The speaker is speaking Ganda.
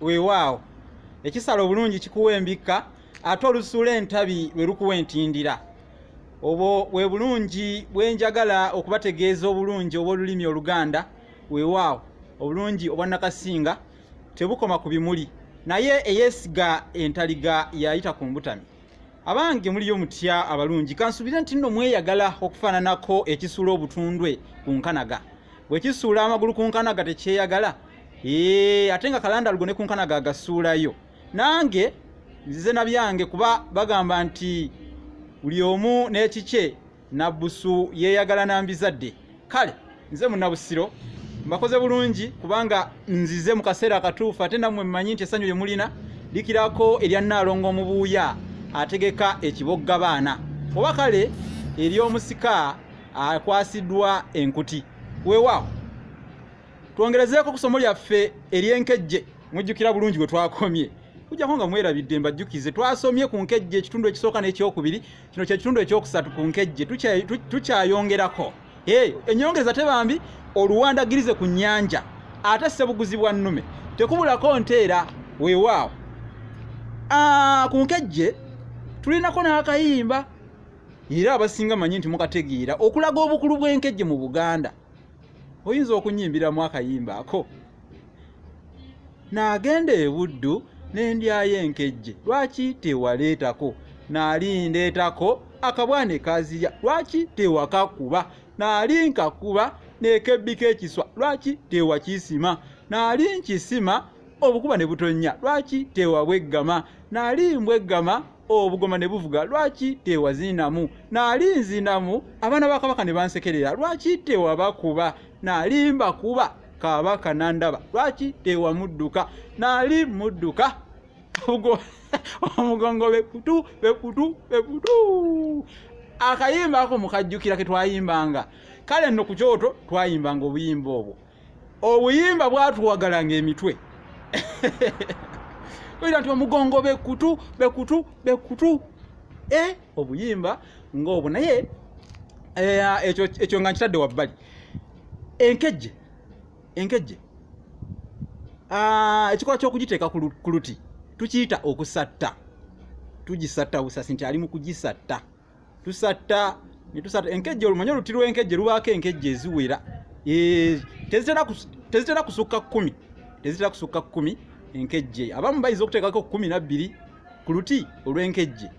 Weewaawo ekisala obulungi kikuwa embikka, ate olusuula entabi lwe lukuwa entindira. Obwo bwe bulungi bwe njagala okubategeeza, obulungi obw'olulimi Oluganda. Weewaawo obulungi obwa Nakasinga tebukoma ku bimuli, naye eyeesiga entaliga yayita ku mbutami. Abange muliyo mutya abalungi? Kansubire nti nno mweyagala okufaananako ekisuula obutundwe ku nkanaga. Bwe kisuula amagulu ku nkanaga tekyeyagala, ate nga kalandalugo ne ku nkanaga agasuulayo. Nange nzize na byange, kuba bagamba nti buli omu n'ekikye, nabbusu yeeyagala nambizadde. Kale nze Munnabusiro mbakoze bulungi kubanga nzize mu kaseera akatuufu, ate nammwe mmanyi nti essanyu lye mulina likirako erya Nnaalongo Omubuuya ategeka ekibogga baana, oba kale ery'omusika akwasiddwa enkuti. Weewaawo twongerezeeko ku ssomo lyaffe ery'enkejje. Mujjukira bulungi bwe twakomye, kujjako nga mwerabidde mbajjukize. Twasomye ku nkejje ekitundu ekisooka n'ekyokubiri, kino kye kitundu ekyokusatu ku nkejje. Tukyayongerako ennyongeza tebambi oluwandagirize ku nnyanja, ate ssebuguzi bwa nnume tekubulako nteera. Weewaawo ku nkejje tulinako n'akayimba, era abasinga manyi nti mukategeera, okulaga obukulu bw'enkejje mu Buganda. Oyinza okunyimbiramu akayimba ako? Naagenda e Buddu ne ndyayo enkejje, lwaki tewaleetako? Naali ndeetako akabwa ne kazirya, lwaki tewakakuba? Naali nkakuba nekebbika ekiswa, lwaki tewakisima? Naali nkisima obukuba ne butonnya, lwaki tewabweggama? Naali mbweggama obugoma ne buvuga, lwaki tewazinamu? Naali nzinamu abaana ba kabaka ne bansekerera, lwaki tewabakuba? Naali mbakuba kabaka nandaba, lwaki tewamudduka? Naali mudduka omugongo bekutu bekutu bekutu. Akayimba ako mukajjukira ke twayimbanga? Kale nno ku kyoto twayimbanga obuyimba obwo, obuyimba bwatuwagalanga emitwe oira nti omugongo bekutu bekutu bekutu, obuyimba ng'obwo. Naye ekyo nga nkitadde wabbali. Enkejje ekikolwa ky'okugiteeka ku luti tukiyita okusatta. Tugisatta busasi nti ali mu kugisatta. Tusatta ne tusatta enkejje. Olumanyi oluti lw'enkejje lubaako enkejje eziwera, tezitera kusukka 10, tezitera kusukka 10 enkejje. Abamu bayinza okuteekako 12 ku luti olw'enkejje.